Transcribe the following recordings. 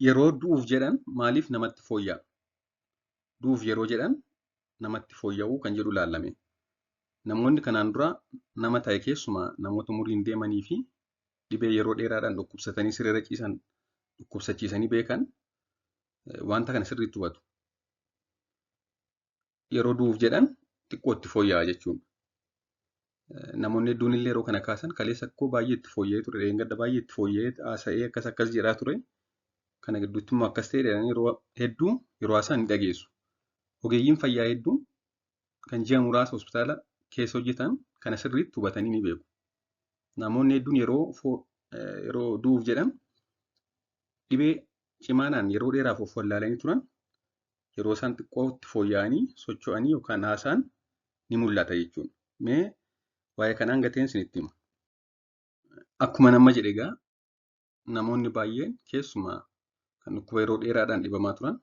Yeroo du'uuf jedhan maaliif namatti fooyya'a? Du'uuf yeroo jedhan namatti fooyya'uu kan jedhu ilaalame. Namoonni kanaan dura nama ta'e keessumaa namoota umuriin deemanii fi dhibee yeroo dheeraadhaan dhukkubsatanii sireerra ciisan dhukkubsachiisanii beekan wanta kana sirriitti hubatu. Yeroo du'uuf jedhan xiqqoo itti fooyya'a jechuudha. Namoonni hedduun illee yeroo kana kaasan kaleessa akkoo baay'ee itti fooyya'ee ture, dheengadda baay'ee itti fooyya'ee haasa'ee akkas akkas jedhaa ture. Kana gidduutti immoo akkas ta'e jedhanii yeroo hedduu yeroo haasa'an ni dhageessu. Ogeeyyiin fayyaa hedduun kan ji'a muraasa hospitaala keessa hojjetan kana sirriitti hubatanii ni beeku. Namoonni hedduun yeroo du'uuf jedhan dhibee cimaadhaan yeroo dheeraaf of wallaalanii turan yeroo isaan xiqqootti fooyya'anii socho'anii yookaan haasa'an ni mul'ata jechuudha. Mee waa'ee kanaan gateen isinitti hima. Akkuma nama jedhe egaa namoonni baay'een keessumaa kan dhukkuba yeroo dheeraadhaan dhibamaa turan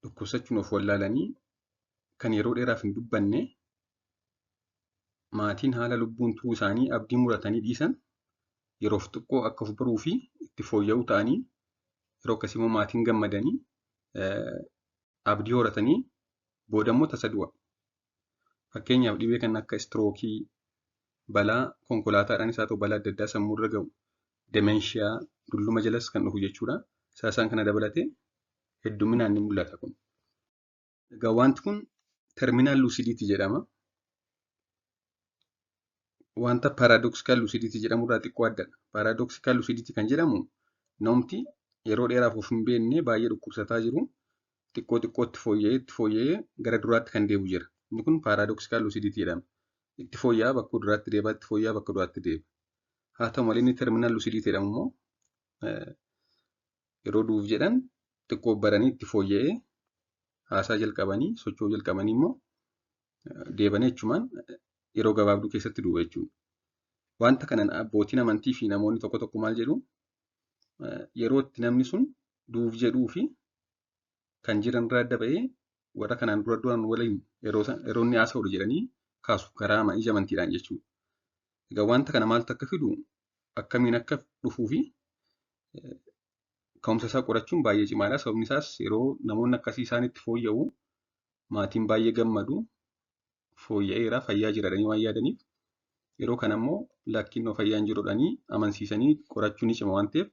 dhukkubsachuun of wallaalanii kan yeroo dheeraaf hin dubbanne maatiin haala lubbuun turuu isaanii abdii muratanii dhiisan yeroof xiqqoo akka of baruu fi itti fooyya'uu ta'anii yeroo akkasii immoo maatiin gammadanii abdii horatanii booda immoo tasa du'a. Fakkeenyaaf dhibee kan akka istirookii, balaa konkolaataadhaan isaa ta'u balaa adda addaa sammuurra gahu, dementia, dulluma jalas kan dhufu jechuudha. Isaan kana dabalatee hedduminaan ni mul'ata kun. Egaa wanti kun terminal lucidity jedhama. Wanta paradoxical lucidity jedhamurraa xiqqoo addadha. Paradoxical lucidity kan jedhamu namti yeroo dheeraaf of hin beekne baay'ee dhukkubsataa jiru xiqqoo xiqqootti fooyya'ee itti fooyya'ee gara duraatti kan deebi'u jira. Inni kun paradoxical lucidity jedhama. Itti fooyya'aa bakka duraatti deebi'a, itti fooyya'aa bakka duraatti deebi'a. Haa ta'u malee inni terminal lucidity jedhamu immoo yeroo du'uuf jedhan xiqqoo baranii itti fooyya'ee haasaa jalqabanii socho'uu jalqabanii immoo deebanii achumaan yeroo gabaabduu keessatti du'u jechuudha. Wanta kanan abbootiin amantii fi namoonni tokko tokko maal jedhu, yeroo itti namni sun du'uuf jedhuu fi kan jiran irraa adda ba'ee warra kanaan dura du'an waliin yeroo inni haasa'u jedhanii kaasu karaa ija amantiidhaan jechuudha. Egaa wanta kana maaltu akka fidu, akkamiin akka dhufuu fi ka'umsa isaa qorachuun baay'ee cimaadha. Sababni isaas yeroo namoonni akkasii isaanitti fooyya'u maatiin baay'ee gammadu, fooyya'eera fayyaa jira jedhanii waan yaadaniif, yeroo kana immoo lakkinnoo fayyaan jiru jedhanii amansiisanii qorachuun ni cima waan ta'eef,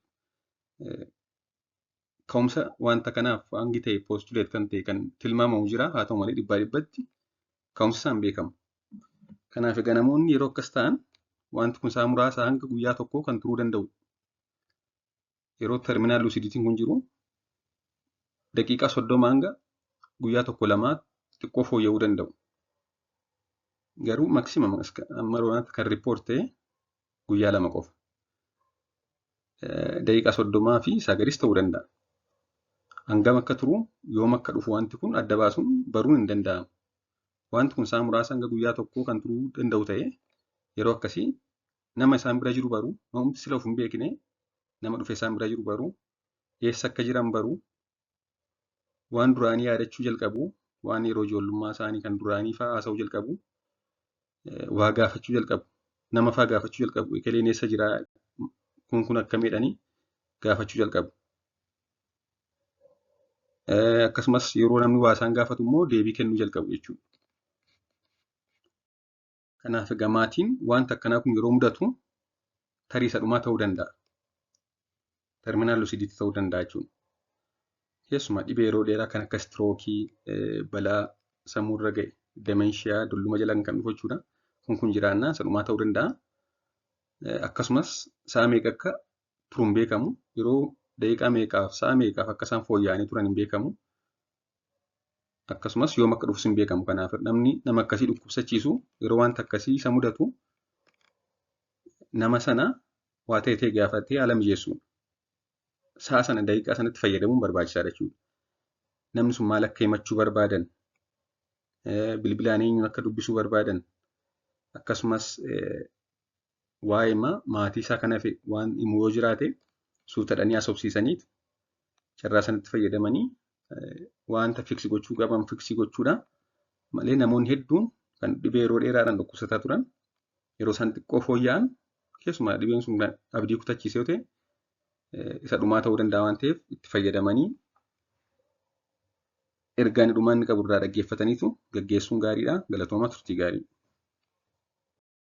ka'umsa wanta kanaaf hangi ta'e postulate kan ta'e kan tilmaamamu jira. Haa ta'u malee dhibbaa dhibbatti ka'umsi isaa hin beekamu. Kanaaf egaa namoonni yeroo akkas ta'an wanti kun isaa muraasa hanga guyyaa tokkoo kan turuu danda'u. Yeroo terminal lucidityn kun jiru daqiiqaa 30 hanga guyyaa tokko lamaa xiqqoo fooyya'uu danda'u. Garuu maximum amma yeroo kan report ta'e guyyaa 2 qofa. Daqiiqaa 30 fi isaa gadis ta'uu danda'a. Hangam akka turu, yoom akka dhufu wanti kun adda baasuun baruun hin danda'amu. Wanti kun isaa muraasa hanga guyyaa tokkoo kan turuu danda'u ta'ee yeroo akkasii nama isaan bira jiru baruu, namni sila of hin beekne nama dhufe isaan bira jiru baruu, eessa akka jiran baruu, waan duraanii yaadachuu jalqabu, waan yeroo ijoollummaa isaanii kan duraanii fa'aa haasa'uu jalqabu, waa gaafachuu jalqabu, nama fa'aa gaafachuu jalqabu, ekeleen eessa jiraa, kun kun akkamiidhanii gaafachuu jalqabu. Akkasumas yeroo namni waa isaan gaafatu immoo deebii kennuu jalqabu jechuudha. Kanaaf egaa maatiin wanta akkanaa kun yeroo mudatu tarii isa dhumaa ta'uu danda'a. Terminal lucidity ta'uu danda'a jechuudha. Keessumaa dhibee yeroo dheeraa kan akka istirookii, balaa sammuurra ga'e, dementia, dulluma jalaan kan dhufu jechuudha. Kun kun jiraannaa isa dhumaa ta'uu danda'a. Akkasumas sa'a meeqa akka turu hin beekamu. Yeroo daqiiqaa meeqaaf sa'a meeqaaf akka isaan fooyya'anii turan hin beekamu. Akkasumas yoom akka dhufus hin beekamu. Kanaaf namni nama akkasii dhukkubsachiisu yeroo wanta akkasii isa mudatu nama sana waa ta'e ta'e gaafatee haala mijeessuudha. Sa'a sana daqiiqaa sanatti fayyadamuun barbaachisaadha jechuudha. Namni sun maal akka himachuu barbaadan, bilbilaan eenyuun akka dubbisuu barbaadan, akkasumas waa'ee maatii isaa kan hafe waan himu yoo jiraate suutadhanii haasofsiisaniitu carraa sanatti fayyadamanii wanta fix gochuu qaban fix gochuudha. Malee namoonni hedduun kan dhibee yeroo dheeraadhaan dhukkubsataa turan yeroo isaan xiqqoo fooyya'an, keessumaa dhibeen sun abdii kutachiisee yoo ta'e, isa dhumaa ta'uu danda'a waan ta'eef itti fayyadamanii ergaa inni dhumaa inni qabu irraa dhaggeeffataniitu gaggeessuun gaariidha. Galatoomaa, turtii gaarii.